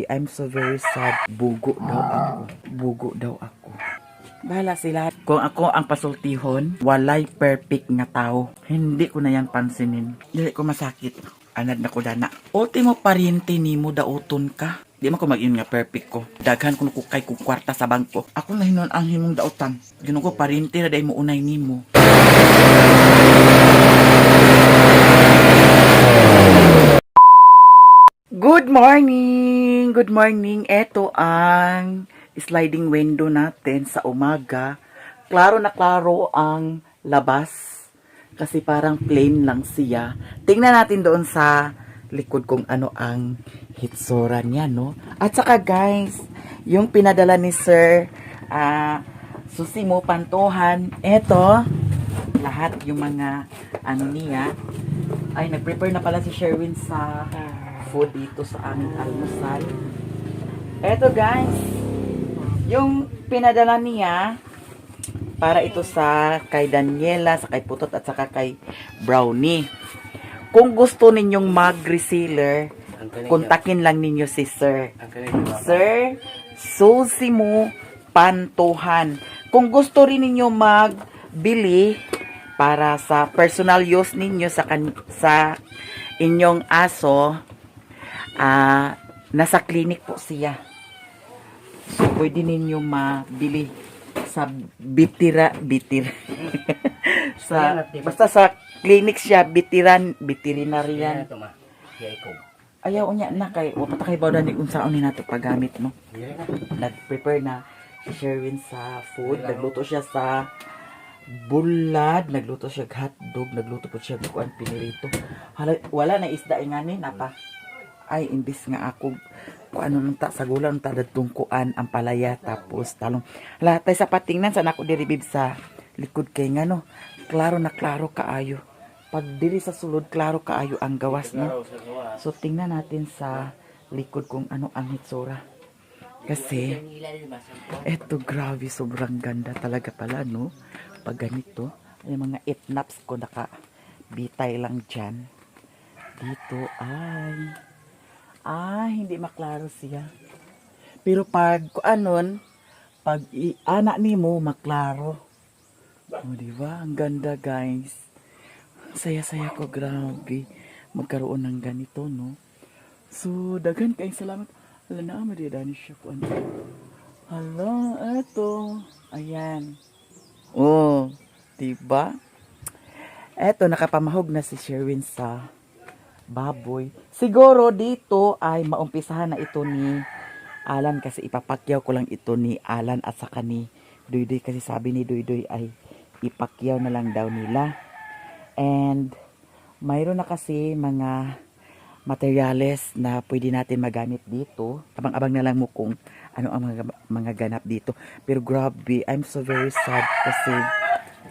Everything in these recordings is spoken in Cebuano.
I'm so very sad. Bugo daw ako. Bugo daw ako. Bahala sila. Kung ako ang pasultihon, walay perfect nga tao. Hindi ko na yan pansinin. Dili ko masakit. Anad na ko dana. Ultimo paryente nimo dauton ka. Di man ko mag-ingon nga perfect ko. Daghan kuno ko kay kong kwarta sa bangko. Ako na hinon ang himong dautan. Ginoo ko, paryente ra day mo unay nimo. Good morning! Good morning! Ito ang sliding window natin sa umaga. Klaro na klaro ang labas. Kasi parang plain lang siya. Tingnan natin doon sa likod kung ano ang hitsura niya, no? At saka guys, yung pinadala ni Sir Susimo Pantohan, eto, lahat yung mga ano niya. Ay, nag-prepare na pala si Sherwin sa food dito sa aming almusal. Eto guys, yung pinadala niya para ito sa kay Daniela, sa kay Putot at saka kay Brownie. Kung gusto ninyong mag-resealer, kontakin lang ninyo si Sir. Sir Susimo Pantohan. Kung gusto rin ninyo magbili para sa personal use ninyo sa inyong aso, nasa clinic po siya. So, pwede ninyo mabili sa bitira, bitir. Sa, basta sa clinic siya, bitiran, veterinarian. Ayaw niya na kay, wa pa ta kay bawdan ni unsaon ni nato paggamit, no? Nag-prepare na si Sherwin sa food. Nagluto siya sa bulad, nagluto siya og hotdog, nagluto po siya og kuan, pinirito. Hala, wala na isda ingani napa. Ay, imbis nga ako kung ano nung ta sa gulan ta dadtong kuan ang palaya tapos talong. Hala, tay sa patingnan sa nako diri, bib, sa likod kay ngano. Klaro na klaro kaayo. Pag diri sa sulod, klaro kaayo ang gawas, no? So tingnan natin sa likod kung ano ang hitsura. Kasi eto, grabe, sobrang ganda talaga pala, no? Pag ganito, ay mga itnaps ko naka bitay lang dyan. Dito ay hindi maklaro siya. Pero pag anon, pag iana nimo maklaro. O, di ba? Ang ganda, guys. Ang saya-saya ko, grabe. Magkaroon ng ganito, no? So, daghan kayong salamat. Hala na, madidani siya ko. Ano? Hala, eto. Ayan. Oh, diba? Eto, nakapamahog na si Sherwin sa baboy. Siguro dito ay maumpisahan na ito ni Alan kasi ipapakyaw ko lang ito ni Alan at saka ni Duyduy kasi sabi ni Duyduy ay ipakyaw na lang daw nila. And mayroon na kasi mga materyales na pwede natin magamit dito. Abang-abang na lang mo kung ano ang mga ganap dito. Pero grabe, I'm so very sad kasi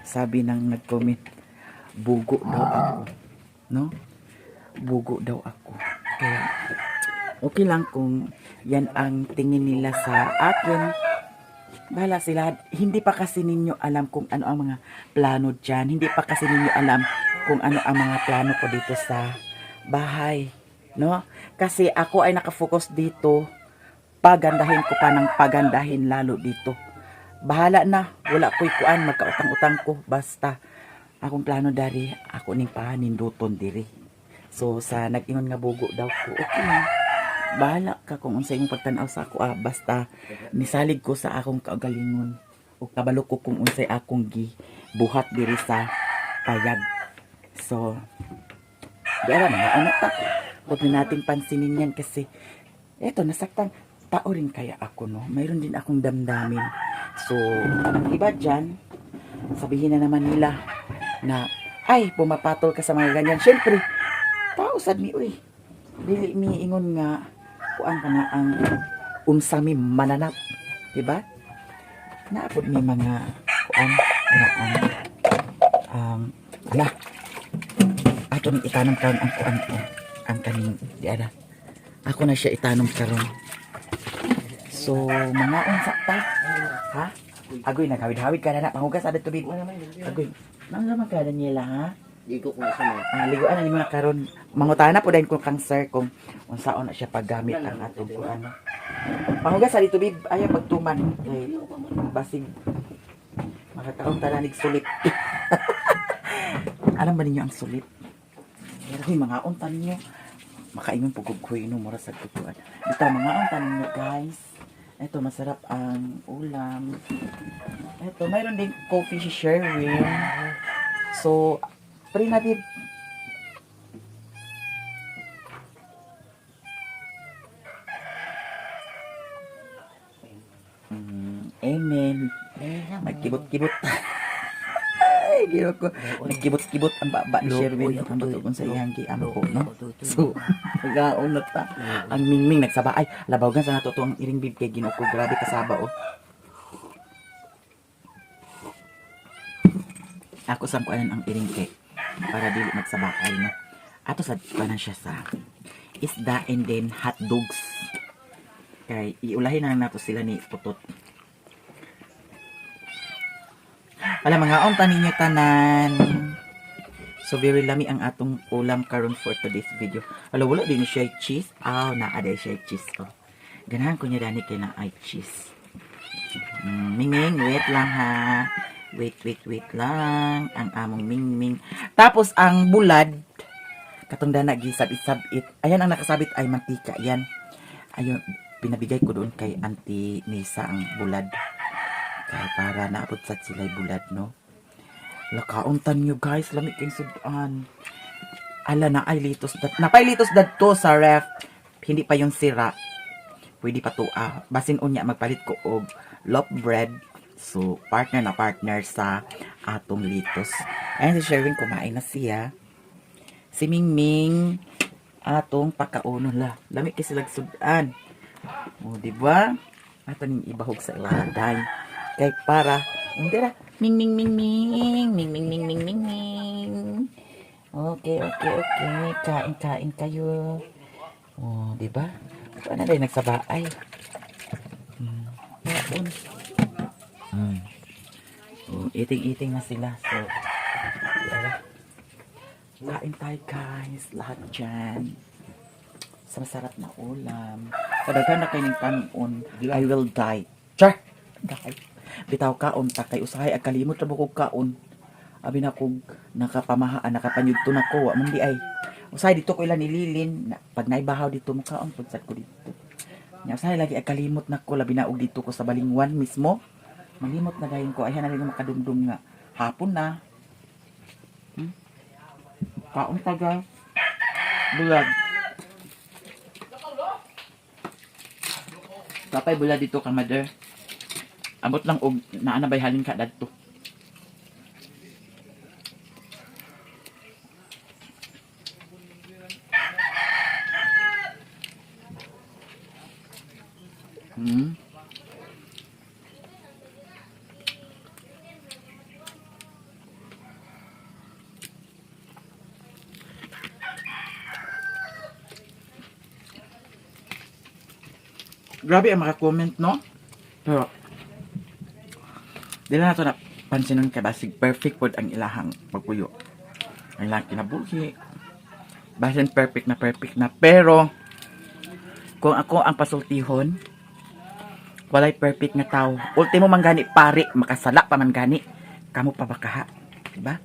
sabi ng nag-comment, bugo daw ako. No? Bugo daw ako. Kaya, okay lang kung yan ang tingin nila sa akin. Bahala sila. Hindi pa kasi ninyo alam kung ano ang mga plano dyan. Hindi pa kasi ninyo alam kung ano ang mga plano ko dito sa bahay. No? Kasi ako ay nakafocus dito. Pagandahin ko pa ng pagandahin lalo dito. Bahala na. Wala ko'y kuan. Magkautang-utang ko. Basta akong plano dari, ako ning paninduton diri. So sa nag-ingon nga bugo daw ko, okay lang. Bahala ka kung unsa imong pagtan-aw sa ako, ah, basta nisalig ko sa akong kaugalingon o kabalo ko kung unsay akong gibuhat diri sa payag. So, di ara mga anak ta. Huwag na natin pansinin yan kasi eto, nasaktan. Tao rin kaya ako, no? Mayroon din akong damdamin. So, ang iba dyan, sabihin na naman nila na, ay, pumapatol ka sa mga ganyan. Siyempre, tao sad mi, uy. Dili mi ingon nga, kuan ka na ang unsa mi mananap. Diba? Naapod mi mga kuan, na ang, ala, ato ning itanom karon ang kuan ko, ang kaning, di ara. Ako na siya itanom karon. So, mga unsa ta? Ha? Agoy, naghawid-hawid ka na na. Panghugas ada tubig. Agoy. Nang naman ka, Daniela, ha? Ligo ko na sa mga. Ah, liguan na nimo na karon. Mangutana po dayon ko kang sir kung unsaon na siya paggamit ang atong kuan. Panghugas sa dito, bib, ayaw pagtuman kay basig makakaon ta na nig sulit. Alam ba ninyo ang sulit? Pero huy, mga unta ninyo. Makaingon po kog kuy no mura sa kutuan. Bitaw mga unta ninyo, guys. Ito, masarap ang ulam. Ito, mayroon din coffee si Sherwin. So, pre na, bib. Amen. Magkibot-kibot. Ay, gino ko. Nagkibot-kibot ang baba ni Sherwin. Ang batugon sa iyang giampo, no? So, nagaon na ta. Ang mingming nagsaba. Ay, labaw gan sa nato ang iring bib kay Ginoo ko. Grabe kasaba, oh. Ako sa kuanan ang iring kay para dili magsabakay, no? Ato sa kuanan siya sa isda and then hot dogs. Kay iulahin na lang nato sila ni Putot. Wala mga unta ninyo tanan. So very lami ang atong ulam karon for today's video. Wala, wala din siya cheese. Aw, naa day siya cheese, oh. Ganahan ko niya dani kay na ay cheese. Mingming, wait lang ha. Wait, wait, wait lang. Ang among mingming. Tapos ang bulad, katong dana gisabit-sabit. Ayan ang nakasabit ay mantika. Yan. Ayun, pinabigay ko doon kay Auntie Nisa ang bulad. Kaya para naabot sa sila'y bulad, no? Lakauntan nyo, guys. Lamig kayong sudan. Ala na ay litos dat. Napay litos dadto sa ref. Hindi pa yung sira. Pwede pa to, ah. Basin unya magpalit ko og loaf bread. So, partner na partner sa atong litos. Ayan si Sherwin, kumain na siya. Si Mingming, atong pakauno la. Lami kay sila sudan. O, di ba? Ato ning ibahog sa iladay. Kay para, hindi ra. Ming, ming, ming, ming. Ming, ming, ming, ming, ming, ming. Okay. Kain, kain kayo. O, di ba? Ano na rin nagsabaay? Kaon. Oh, eating-eating na sila. So, tara. Kain tayo, guys. Lahat dyan. Sa masarap na ulam. Kadaghan na kayo ng kanon. I will die. Char! Die. Bitaw kaon ta kay usahay ag kalimot ra kog kaon. Abi na kog nakapamahaan, nakapanyudto na ko, wa man di ay. Usahay dito ko ila nililin. Na, pag naibahaw dito mo kaon pud sad ko dito. Nya usahay lagi ag kalimot na ko, labi na og dito ko sa Balingwan mismo. Malimot na dayon ko, ay na lang makadumdum nga hapon na. Kaon ta, guys. Bulag. Kapay bula dito ka, mother. Abot lang og naa na bay halin ka dadto. Grabe ang makakomment, no? Pero, di na nato na pansinon kay basig perfect pod ang ilahang pagpuyo. Ang ilahang kinabuhi. Basin perfect na perfect na. Pero, kung ako ang pasultihon, walay perfect nga tao. Ultimo man gani pare, makasala pa man gani. Kamo pa ba kaha? Diba?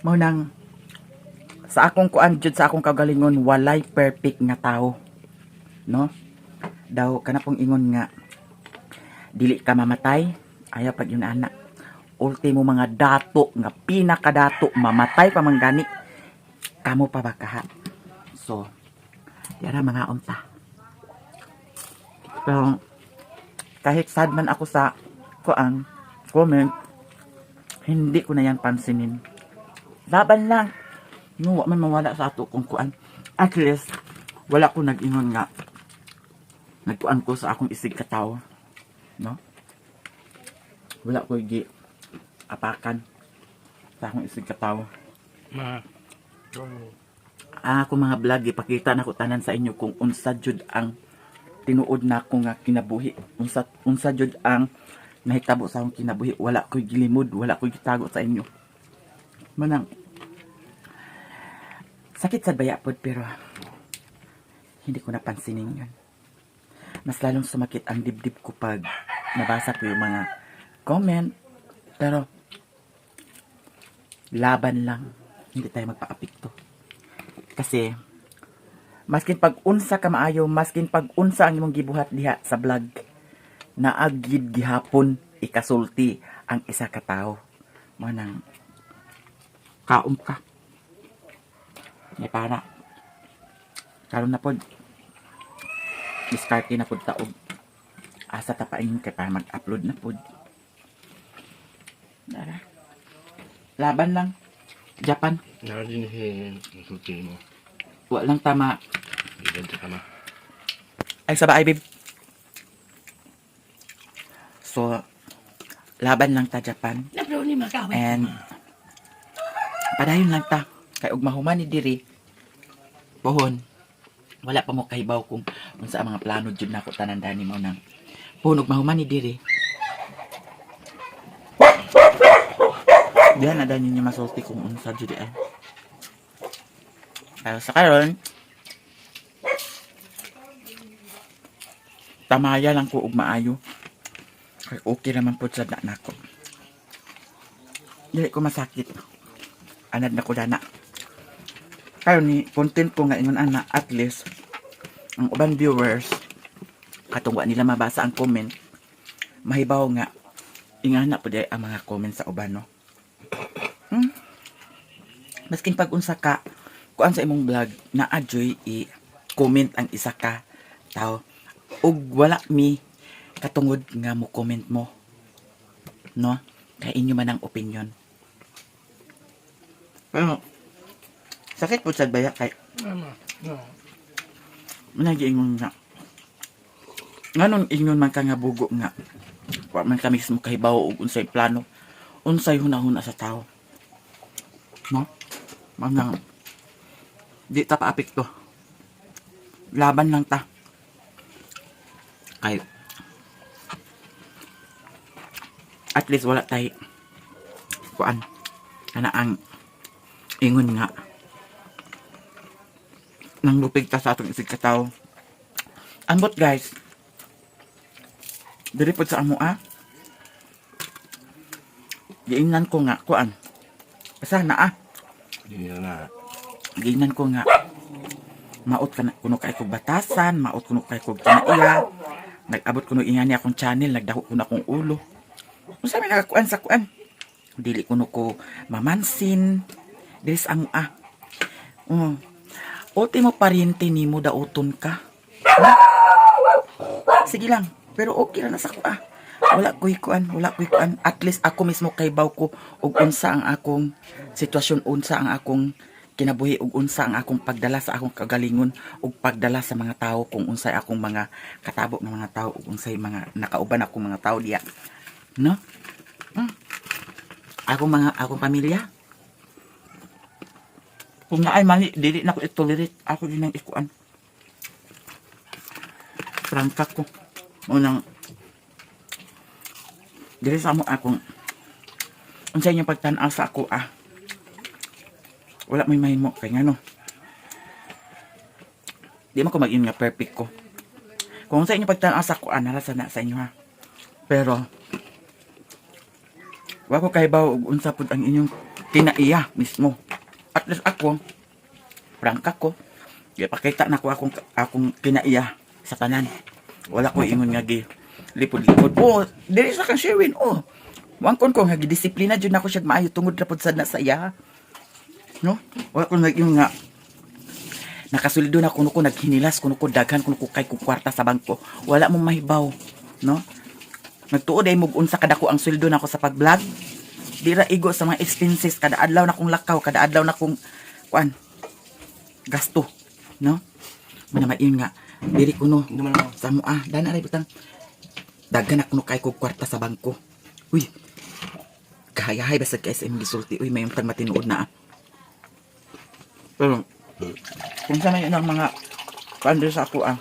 Mao nang sa akong kuan jud, sa akong kagalingon, walay perfect nga tao. No? Daw kana pong ingon nga dili ka mamatay, ayaw pag yun ana. Ultimo mga dato nga pinakadato mamatay pa man gani. Kamo pa ba kaha? So, yara mga unta. Pero kahit sad man ako sa kuan comment, hindi ko na yan pansinin. Laban lang. No, wa man mawala sa ato kung kuan. At least, wala ko nag-ingon nga nagkuan ko sa akong isig katawo. No? Wala ko gi apakan sa akong isig katawo. Ma. Ah, ako mga vlog, ipakita na ko tanan sa inyo kung unsa jud ang tinuod na ko nga kinabuhi. Unsa unsa jud ang nahitabo sa akong kinabuhi. Wala ko'y gilimod, wala ko'y gitago sa inyo. Manang Sakit sa baya pod, pero hindi ko napansinin yun. Mas lalong sumakit ang dibdib ko pag nabasa ko yung mga comment. Pero laban lang. Hindi tayo magpaapekto. Kasi maskin pag unsa ka maayo, maskin pag unsa ang imong gibuhat diha sa vlog, naagid gihapon ikasulti ang isa ka tawo. Mao nang kaom ka. May para. Karon na pod. Diskarte na pod ta og asa ta paingon kay para mag-upload na pod. Dara. Laban lang. Japan. Naa din si sulti mo. Wa lang tama. Ibenta ka ma. Ay, sa baay, babe. So, laban lang ta, Japan. And, padayon lang ta. Kay og mahuman ni diri, pohon, wala pa mo kahibaw kung unsa ang mga plano jud nako tanan dani mo nang. Pohon, og mahuman ni diri. Diyan na dani niya masulti kung unsa jud ay. Pero sa karon, tamaya lang ko og maayo. Kay okay naman po sa nako. Dili ko masakit. Anad na ko dana. Karon ni content ko nga ingon ana, at least ang uban viewers, katong wa nila mabasa ang comment, mahibaw nga ingana po di ang mga comment sa uban, no. Maskin pag unsa ka kuan sa imong vlog, naa joy i comment ang isa ka tao ug wala mi katungod nga mo comment mo, no, kay inyo man ang opinion, pero sakit po sad baya kay Mama. No. Nagiingon nga nganon ingon man ka nga bugo nga wa man ka mismo kahibaw og unsay plano, unsay hunahuna sa tao, no. Mga di ta paapekto, laban lang ta kay at least wala tay kuan ana ang ingon nga nang lupig ta sa atong isig katawo. Ambot, guys, diri pod sa amo ah, giingnan ko nga kuan basta na ah. Di nila na. Giingnan ko nga maot ka na kuno kay kog batasan, maot kuno kay kog kinaiya, nag-abot kuno ingani akong channel, nagdaho kuno akong ulo. Unsa may nakakuan sa kuan, dili kuno ko mamansin diri sa amo ah. Ultimo paryente nimo dauton ka. Ha? Sige lang, pero okay ra na sa ko ah. Wala ko'y kuan, wala ko'y kuan. At least ako mismo kay ko og unsa ang akong sitwasyon, unsa ang akong kinabuhi ug unsa ang akong pagdala sa akong kagalingon ug pagdala sa mga tao, kung unsay akong mga katabo ng mga tao ug unsay mga nakauban akong mga tao diya. No? Akong mga akong pamilya. Kung naay mali, dili na ko i-tolerate. Ako din ang ikuan. Prangka ko. Unang, dili sa amo akong, unsa inyong pagtan-aw sa ako ah. Wala may mahimo kay ngano. Di man ko mag-ingon nga perfect ko. Kung sa inyong pagtan-aw sa ako ah, nara sa na sa inyo ha. Pero wa ko kahibaw og unsa pud ang inyong kinaiya mismo. At least ako, prangka ko. Gipakita na ko akong akong kinaiya sa tanan. Wala ko ingon nga gi lipod-lipod. Oh, dili sa kang Sherwin. Oh. Wangkon ko nga gidisiplina jud nako siya maayo tungod ra pud sad na sa iya. No? Wala ko nag nga nakasuldo na kuno ko, naghinilas kuno ko, daghan kuno ko kay ko kwarta sa bangko. Wala mo mahibaw, no? Nagtuod ay mog unsa kadako ang sweldo nako sa pag-vlog. Di ra igo sa mga expenses kada adlaw na kong lakaw, kada adlaw na kong kuan gasto, no? Mana mayon nga diri kuno Hindi man ako. sa mo ah, dana ray butang daghan na kuno kay ko kwarta sa bangko. Uy. Kahayahay basta kay sa imong gisulti. Uy, may tag matinuod na ah. Pero kung sa may ang mga kuan diri sa ako ah,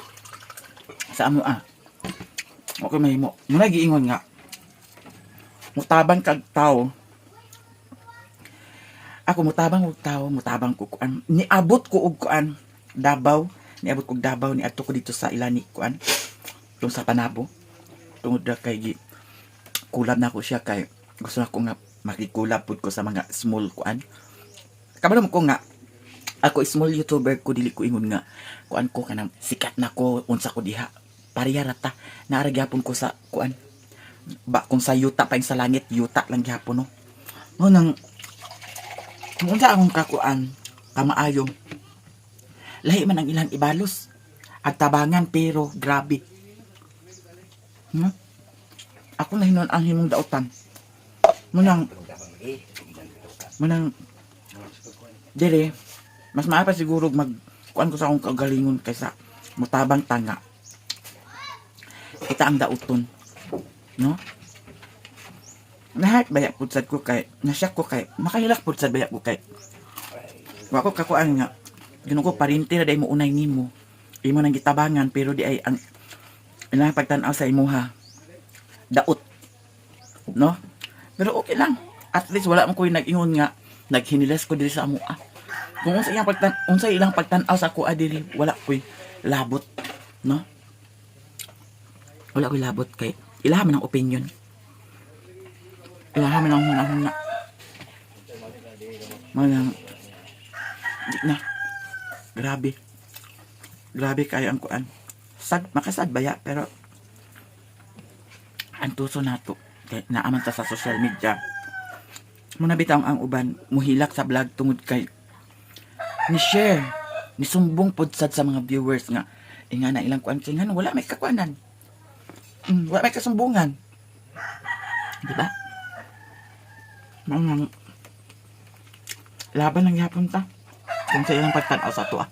sa amo ah. Okay mahimo. Muna giingon nga mutabang kag tao. Ako mutabang og tawo, mutabang ko kuan. Niabot ko og kuan Davao, niabot ko og Davao, niadto ko dito sa ilani kuan. Tung sa Panabo. Tungod ra kay gi collab na ko siya kay gusto na ko nga maki-collab pud ko sa mga small kuan. Kabalo mo ko nga ako small YouTuber ko, dili ko ingon nga kuan ko, kanang sikat na ko, unsa ko diha. Pareha ra ta, naa ra gyapon ko sa kuan ba, kung sa yuta pa yung sa langit, yuta lang gyapon, no. Mo nang kung unsa akong kakuan kamaayo, lahi man ang ilang ibalos at tabangan, pero grabe. Ako na hinon ang himong dautan mo nang dire mas maapa siguro mag kuan ko sa akong kagalingon kaysa mutabang tanga kita ang dauton, no. Lahat baya pud sad ko kay nasyak ko kay makahilak pud sad baya ko kay wa ko kakuan nga Ginoo ko parinti ra day mo unay nimo, imo nang gitabangan, pero di ay ang ilang pagtan-aw sa imuha daot, no. Pero okay lang, at least wala mo ko'y nag-ingon nga naghinilas ko diri sa amoa. Kung unsa ilang pagtan-aw sa akoa diri, wala ko'y labot, no. Wala ko'y labot kay ilaha man ang opinion, ilaha man ang huna-huna. Manang di na grabe, grabe kayo ang kuan, sad, makasad baya, pero ang tuso nato kay naaman ta sa social media muna bitaw ang uban muhilak sa vlog tungod kay ni share, ni sumbong pod sad sa mga viewers nga inga na ilang kuan kay ngano wala may kakuanan, wala may kasumbungan, di ba? Mga laban lang gyapon ta kung sa ilang pagtan-aw sa ato ah.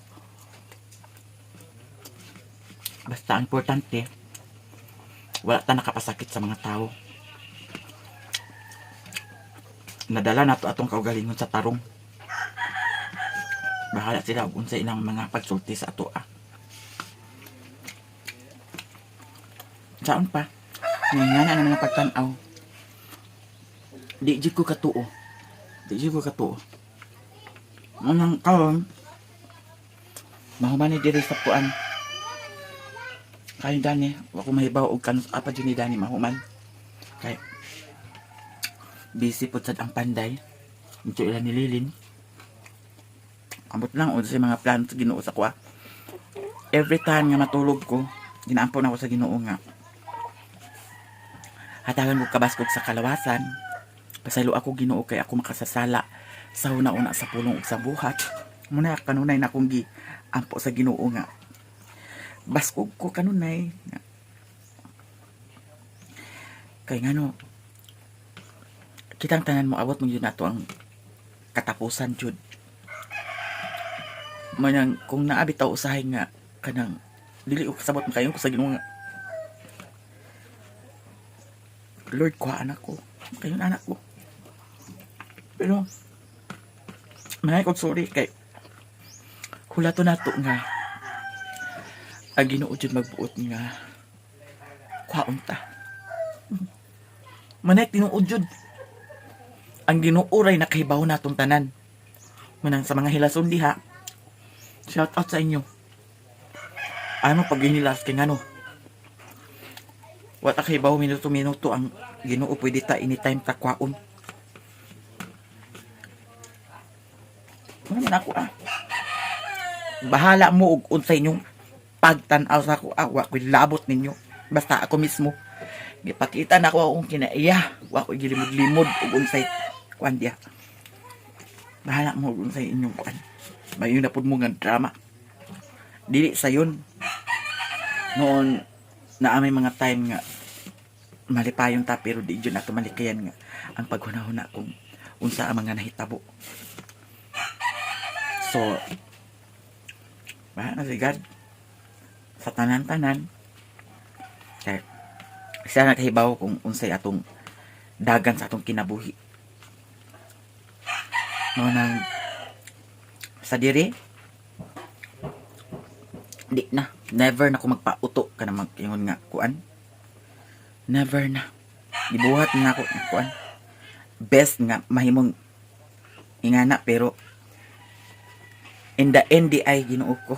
Basta ang importante, wala ta nakapasakit sa mga tao. Nadala nato atong kaugalingon sa tarong. Bahala sila og unsa ilang mga pagsulti sa ato ah. Saon pa? Nga na naman ang pagtan-aw. Di jud ko katuo. Di jud ko katuo. Anang karon mahuman ni diri sa kuan. Kay Dani, wa ko mahibaw og kanus apa jud ni Dani mahuman. Kay busy pud sad ang panday. Unsa ila nililin. Ambot lang unsa mga plano sa Ginoo sa kuha. Every time nga matulog ko, ginaampon ako sa Ginoo nga hatagan ko kabaskog sa kalawasan. Pasaylo ako, Ginoo, kay ako makasasala sa una-una, sa pulong ug sa buhat. Muna kanunay na akong gi ampo sa Ginoo nga baskog ko kanunay. Kay ngano kitang tanan mo abot mo yun nato ang katapusan jud. Manang kung naa bitaw usahay nga kanang dili ko kasabot, makayon ko sa Ginoo nga, "Lord, kuha anak ko," kayon anak ko. Pero manay ko sorry kay hulato nato nga ang Ginoo jud magbuot nga kuhaon ta. Manay tinuod jud ang Ginoo ray nakahibaw natong tanan. Manang sa mga hilason diha, shout out sa inyo. Ano pag hinilas kay ngano wa ta kahibaw minuto minuto ang Ginoo, pwede ta anytime ta kwaon. Ano man ako ah, bahala mo og unsay inyong pagtan-aw sa ako ah, wa ko'y labot ninyo. Basta ako mismo gipakita na ako akong kinaiya, wa ko'y gilimod-limod og unsay kuan diha. Bahala mo og unsay inyong kuan. Mayo na pud mo nga drama, dili sayon. Noon na may mga time nga malipayon ta, pero di jud nato malikayan nga ang paghuna-huna kung unsa ang mga nahitabo. So bahala na si God sa tanan-tanan kay siya nakahibaw kung unsay atong dagan sa atong kinabuhi. Mao nang sa diri di na, never na ko magpauto ka na mag-ingon nga kuan. Never na, gibuhat na ako nga kuan, best nga mahimong Ingana, pero in the end di ay, Ginoo ko.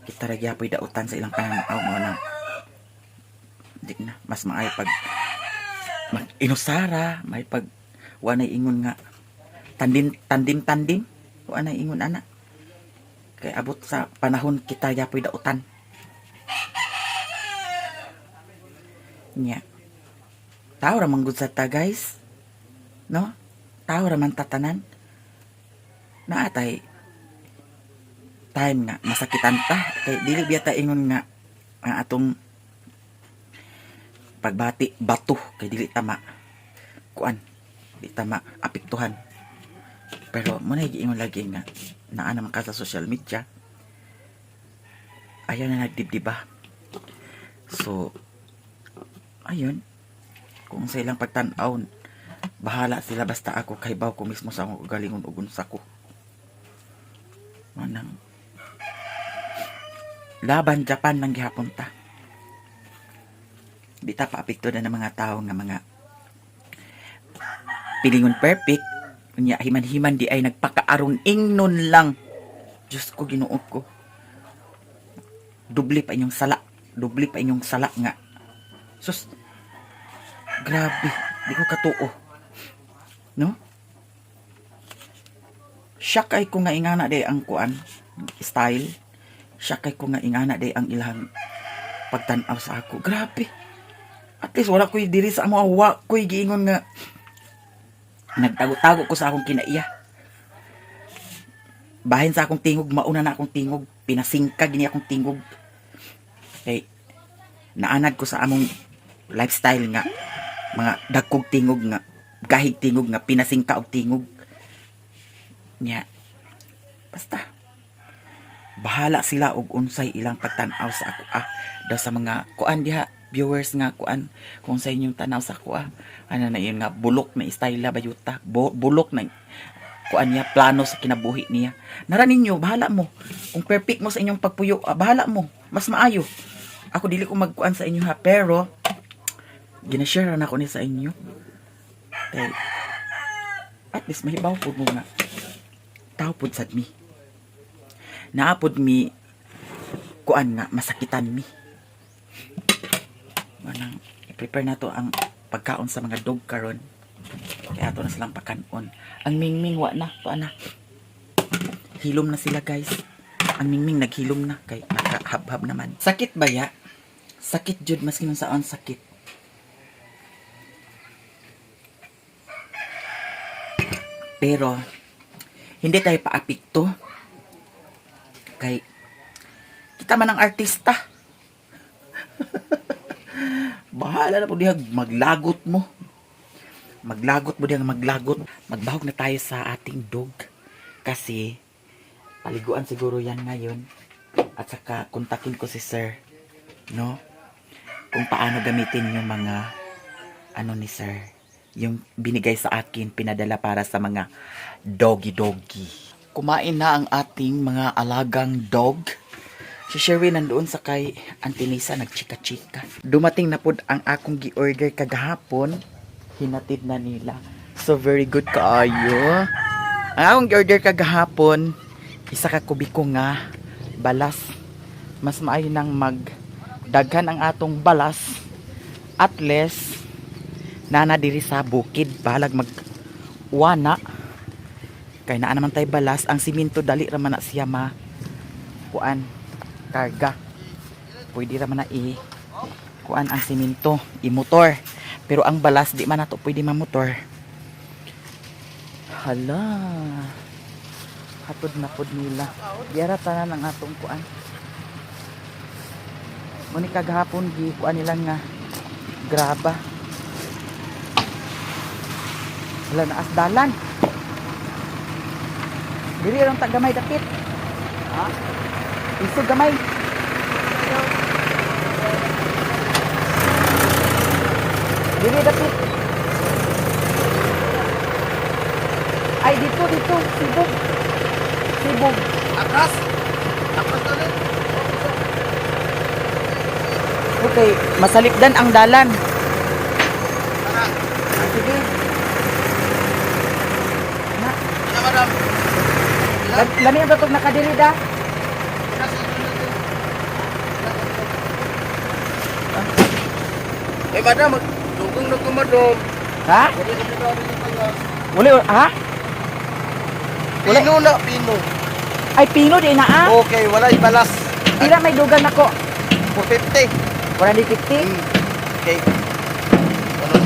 Kita ra gyapoy dautan sa ilang pananaw mo na. Di na mas maayo pag mag inusara, may pag wa nay ingon nga tandim tandim tandim, wa nay ingon ana. Kay abot sa panahon kita gyapoy dautan. Nya. Tao ra man gud sa ta, guys. No? Tao ra man tatanan. Naa tay time nga masakitan ta kay dili biya ta ingon nga ang atong pagbati bato kay dili tama kuan, di tama apektuhan. Pero mo na giingon lagi nga naa naman ka sa social media, ayaw na nagdibdiba. So ayun, kung sa ilang pagtan-aw, bahala sila, basta ako kahibaw ko mismo sa akong kagalingon ug unsa ko. Manang laban Japan lang gihapon ta. Di ta paapekto na ng mga tao nga mga pilingon perfect. Unya himan-himan di ay nagpakaaron ingnon lang. Diyos ko, Ginoo ko. Doble pa inyong sala. Doble pa inyong sala nga. Sus. Grabe, di ko katuo. No? Shock ay ko nga ingana day ang kuan style. Shock ay ko nga ingana day ang ilang pagtan-aw sa ako. Grabe. At least wala ko'y diri sa amo, wa ko'y giingon nga nagtago-tago ko sa akong kinaiya. Bahin sa akong tingog, mauna na akong tingog, pinasingkag ni akong tingog. Kay naanad ko sa among lifestyle nga mga dagkog tingog, nga gahig tingog, nga pinasingka og tingog. Nya basta bahala sila og unsay ilang pagtan-aw sa ako ah, daw sa mga kuan diha, viewers nga kuan, kung sa inyong tanaw sa ako ah, ano na yun nga bulok na style bayuta, bulok na kuan niya, plano sa kinabuhi niya. Nara ninyo, bahala mo kung perfect mo sa inyong pagpuyo, ah, bahala mo, mas maayo ako dili ko magkuan sa inyo ha, pero ginashare na ako ni sa inyo kay at least mahibaw pud mo nga tao pud sad mi, naa pud mi kuan nga masakitan mi. Manang i-prepare na to ang pagkaon sa mga dog karon kaya ato na silang pakanon. Ang Mingming wa na to ana, hilom na sila, guys. Ang Mingming naghilom na kay nakahabhab naman. Sakit ba ya? Sakit jud, maski nung saan sakit. Pero hindi tayo paapekto kay kita man ang artista. Bahala na po diha maglagot mo. Maglagot mo diha, maglagot. Magbahog na tayo sa ating dog kasi paliguan siguro yan ngayon at saka kontakin ko si sir, no, kung paano gamitin yung mga ano ni sir, yung binigay sa akin, pinadala para sa mga doggy doggy. Kumain na ang ating mga alagang dog. Si Sherwin nandoon sa kay Auntie Nisa, nagchika-chika. Dumating na pod ang akong gi-order kagahapon. Hinatid na nila. So very good kaayo. Ang akong gi-order kagahapon, isa ka kubiko nga balas. Mas maayo nang mag daghan ang atong balas at least nana diri sa bukid, balag mag wana kay naa naman tay balas. Ang simento dali ra man na siya ma kuan, karga. Pwede ra man na i kuan ang simento, i-motor, pero ang balas di man nato pwede mamotor. Hala, hatod na pod nila. Diyara tanan ang atong kuan. Muni kagahapon gi kuan nila nga graba. Wala na asdalan. Diri lang ta gamay dapit. Ha? Isog gamay. Diri dapit. Ay, dito dito, sibog. Sibog. Atras! Atras na rin! Okay, masalipdan ang dalan. Tara! Ah, sige. Lami ang batog nakadiri da. Eh, madam, dugong na ko, madam. Ha? Wala ha? Pino na, pino. Ay pino di na ah. Okay, wala ibalas. Pila may dugan nako? 450. 150. Okay. Ano?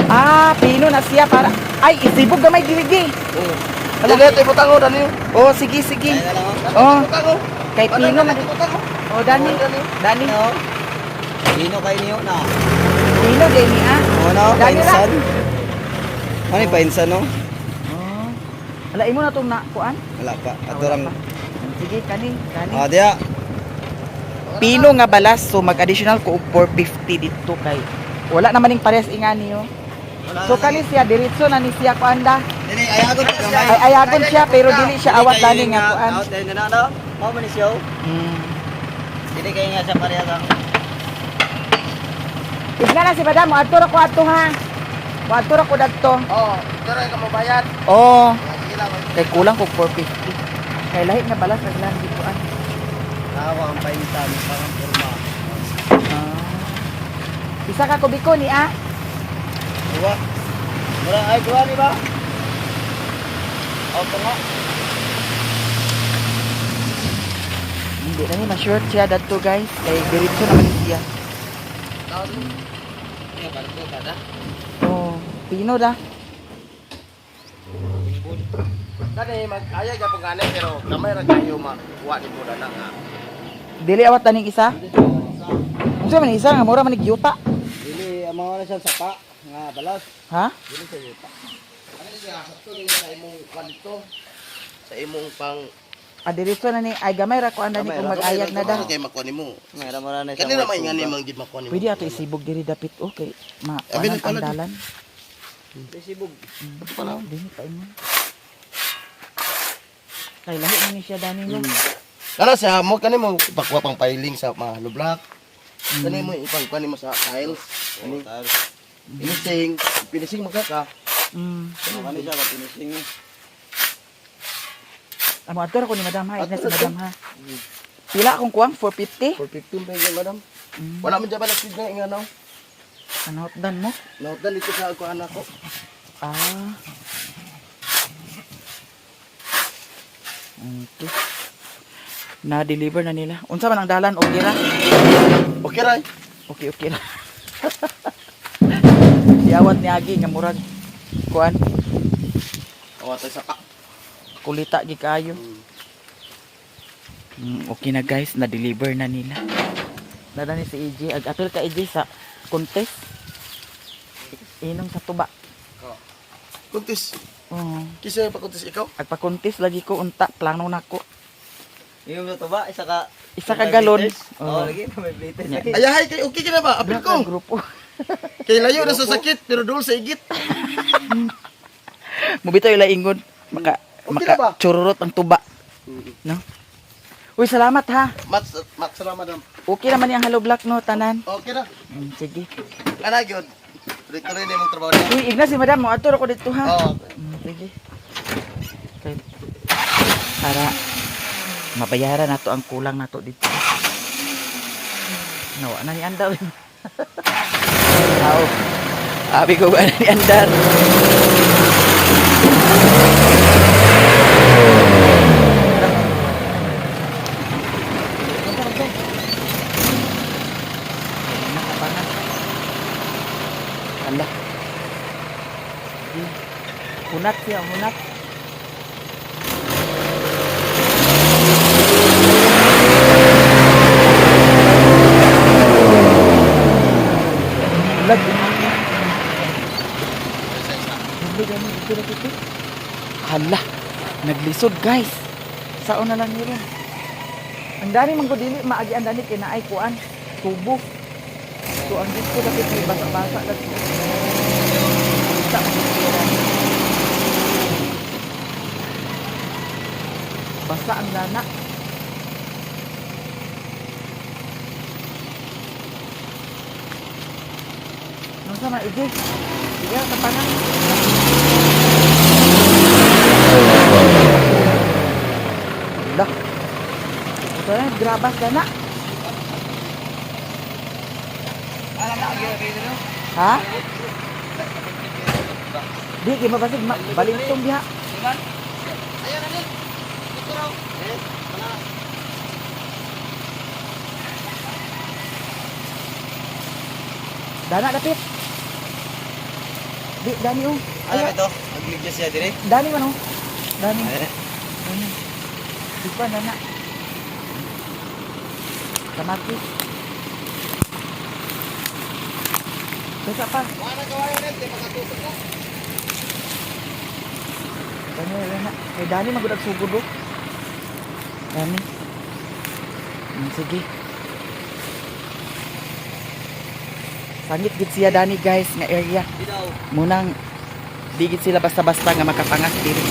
Ah, pino na siya para ay isibog gamay giligi. Oh. Dali, ito ibutang oh, dali. Oh, sige sige. Oh, Ibutang oh. kay pino man. Ibutang oh. Oh, Dani. Dani. Pino kay niyo na. Pino di ni ah. O no, Dani ra. painsan. Ano yung painsan no? Oh. Ala imo na tong na kuan? Wala pa. Ato lang. Sige kani, kani. Ah, diya. Pino nga balas so mag-additional ko og 450 dito kay wala naman ning parehas ingani oh. So kani siya diretso na ni siya kuan da. Dili ayagon pa gamay. Ay ayagon siya pero dili siya awat dani nga kuan. Out na na no. Mao man ni siya. Mm. Dili kay nga siya parehas ang. Igna na si madam, moadto ra ko adto ha. Moadto ra ko dadto. Oh, dara ka mobayad. Oh, Sige lang. kay kulang ko 450. Kay lahi nga balas ang lang dito an. Tawa ang painsan, parang kurma. Ah. Isa ka kubiko ni ah. Duwa. Mura ay duwa ni ba? Auto nga. Hindi na ni ma-short siya dadto guys. Kay diretso naman ni siya. Oh, pino da. Dali, mag-aya ka pong gani, pero gamay ra kayo makuha ni mo na nga. Dili awat taning isa. Unsa man isa nga mura man ni yuta. Dili ang mga na siya sapa nga balas. Ha? Dili sa yuta. Ano siya, sakto ni sa imong kwan dito? Sa imong pang Ah, diretso na ni ay gamay ra ko anda ni kung mag-ayag na da. Kay makuha nimo. Mayra mo na siya. Kanina may ngani man gid makuha nimo. Pwede ato isibog diri dapit okay. Ma Abi, kuanan ang nagpala di. dalan. Sibog. Pala. Dini pa imo. Kay lahi man ni siya dani no. Kana siya mo kani mo ipakuha pang piling sa mga lublak. Kani mo ipangkuha nimo sa tiles. Kani finishing, finishing magka ka. Ano siya ba finishing ni? Amo adto ra ko ni madam ha, igna si madam ha. Pila akong kuwang 450? 415 pa yun, madam. Wala man dyan ba nagsid na nga no? Ano dan mo? Nautdan dito sa ako anak ko. Ah. Okay. Na-deliver na nila. Unsa man ang dalan? Okay ra? Okay ra. Okay, okay ra. Yawat ni Agi nga murag kuan Awa tayo sa ka. kulita gi kaayo. Okay na guys, na-deliver na nila. Nada ni si EJ, ag apil ka EJ sa contest. Inom sa tuba. Kuntis. Oh. Kisa pa kuntis ikaw? Agpa-contest lagi ko unta plano nako. Yung sa tuba, isa ka Isa ka galon. Oo, Oo. lagi may liters. Nya. Ayahay kay okay ka na ba? Apil ko. Ang grupo. Kay layo na sa sakit pero dul sa igit. Mubito ila ingon maka Okay na ba? maka chururot ang tuba. No? Uy, salamat ha. Mat mat salamat madam. Okay naman yung hollow block no tanan. Okay na. Sige. Ana gyud. Tuloy-tuloy na imong trabaho niya. Uy, igna si madam mo adto ra ko dito ha. Oo. Sige. Okay. Para mabayaran nato ang kulang nato dito. Nawa na ni Andar. Aw. Abi ko ba na ni Andar? Ala. Hunat siya, hunat. Lag. Hindi gani ito na ito. Hala, naglisod guys. Sao na lang nila. Ang dami man ko dili maagi ang dani kinaay kuan tubo. So ang dito dapat may basa-basa dadto. Sa mga Basa ang lana. Nung sama, Ije. Sige, kapangan. grabas dana. Ha? Di kay mabasig balintong diha. Dana dapit. Di dani oh. Ano ito? Magligya siya dire. Dani man oh. Dani. Dani. Di pa dana. Kamatis. Basta pa. Wala kawayan rin, di makatusok na. Dani, dani. Kay Dani magud ang sugod oh. Dani. Sige. Sangit gid siya Dani guys nga area. Munang di gid sila basta-basta nga makapangas diri.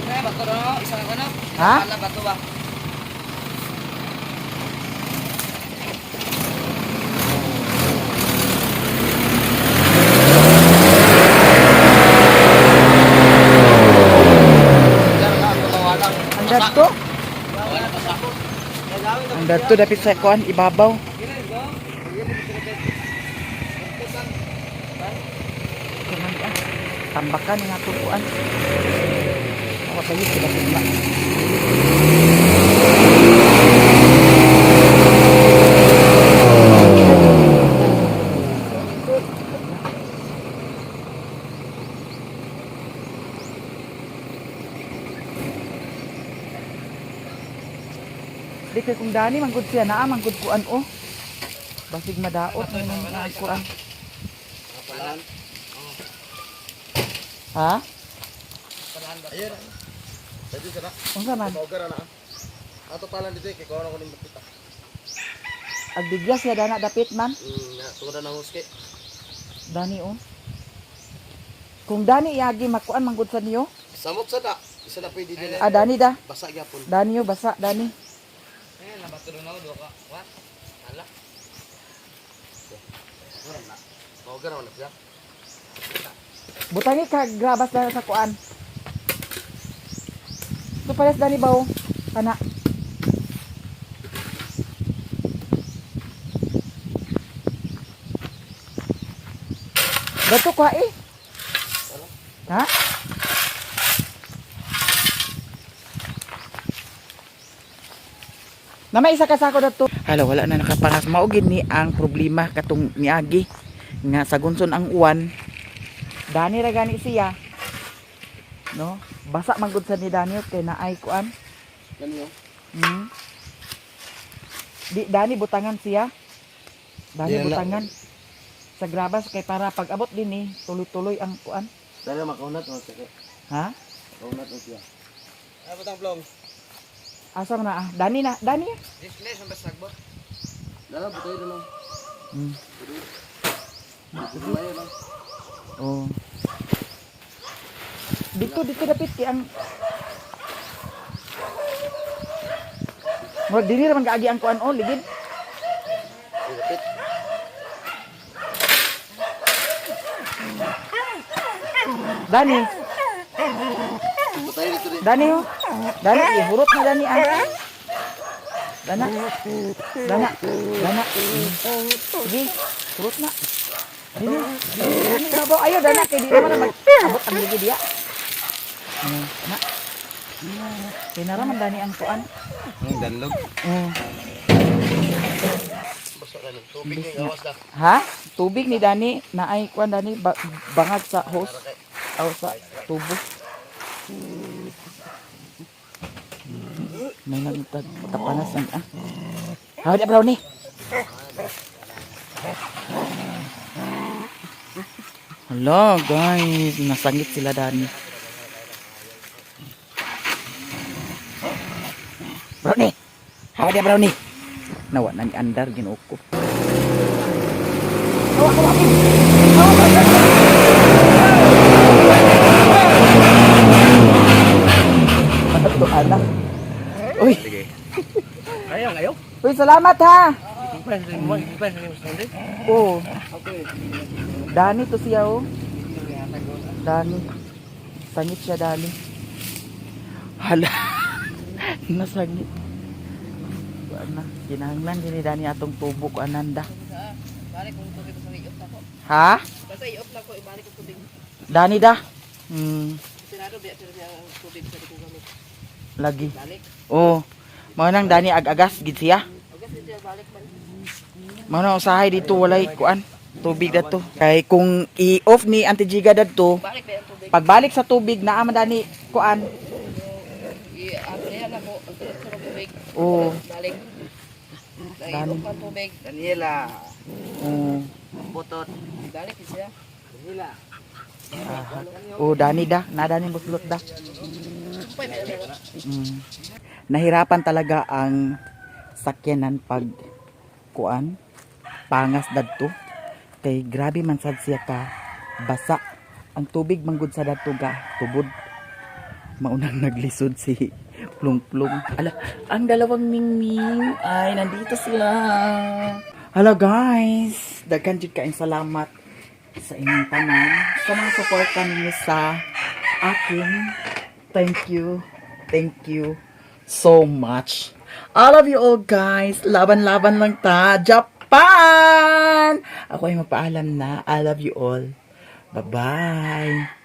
Eh, bato na, isa ka na. Ha? Wala bato ba? Ang dadto? Ang dadto dapit sa kuan ibabaw. Tambakan nga itong kuan. Ako sa'yo, sila sila. Di kay kung dani manggod siya naa manggod kuan oh. Basig madaot na nang kuan. Ha? Ayun. Pwede sa na. Unsa man? Maugar na. Ato pala dito eh, kay kuha na ko ning makita. Agbigya siya dana dapit man. Na tungod na huske. Dani oh. Kung dani iagi makuan manggod sa niyo. Samot sa da. Isa na pwede din. Ah, dani da. Basa gyapon. Dani oh, basa dani. Eh, nabato na ako, ka. What? Hala. Wala na. Maugar na siya. Butangi ka grabas dana sa kuan. Ito pares dani ba oh? Kana. Dato ko eh. Ha? Na may isa ka sako dato. Hala, wala na nakapangas. Mao gid ni ang problema katong niagi nga sagunson ang uwan. Dani ra gani siya. No? Basa man gud sa ni Daniel kay naay kuan. Kani oh. Di Dani butangan siya. Dani Di na. butangan. Sa grabas kay para pag abot din eh, tuloy-tuloy ang kuan. Dali makaunat mo sige. Ha? Makaunat mo siya. Ay butang plong. Asa man na ah? Dani na, Dani. Display sa basagbot. Dala butay na lang. Dito lang. Oh. Dito dito dapit kay ang Murag dili ra man kaagi ang kuan oh, ligid. Dapit. Dani, Butay dito rin. Dani oh. Dani, ihurot na Dani ah. Dana. Dana. Dana. Sige, hurot na. Dini, dini, babaw. Ayo dana kay di naman na mag-abot ang ligid diya. Na. Kay naraman dani ang kuan. Danlog. Oh. Basta na lang. Tubig ni gawas na. Ha? Tubig ni Dani naay kuan Dani bangag sa hose aw sa tubo. May nagtag kapanas ang ah. Hawid brownie. Hello guys, nasangit sila Dani. Brownie. Hawid brownie. Nawa na ni andar Ginoo ko. Ato anak. Uy. Ayaw, ayaw. Uy, salamat ha. Oh. Dani to siya oh. Dani. Sangit siya, Dani. Hala. Nasangit. Kuan na. Kinahanglan din ni Dani atong tubo ko ananda. Balik kong tubig sa i-off na ko. Ha? Basta i-off na ko, ibalik ko tubig. Dani da. Sirado biya pero niya ang tubig sa di ko gamit. Lagi. Balik. Oh. Mao nang Dani ag-agas gid siya. Agas dito balik man. Mao na usahay dito walay kuan tubig dadto. Kay kung i-off ni Auntie Giga dadto, Balik ba ang tubig? pagbalik sa tubig naa man dani kuan. I-apply na ko ang tulog sa tubig. Oh. Balik. I-off ang tubig. Daniela. Oh. Butot. Balik siya. Daniela. Oh, Dani da, na Dani muslot da. Sumpay ba yan? Nahirapan talaga ang sakyanan pag kuan pangas dadto kay grabe man sad siya ka basa ang tubig manggod sa dadto ga tubod. Maunang naglisod si Plong Plong. Ala, ang dalawang mingming ay nandito sila. Hello guys, daghan jud kaayong salamat sa inyong tanan sa mga suporta ninyo sa akin. Thank you, thank you so much. I love you all guys. Laban-laban lang ta. Japan! Ako ay mapaalam na. I love you all. Bye-bye.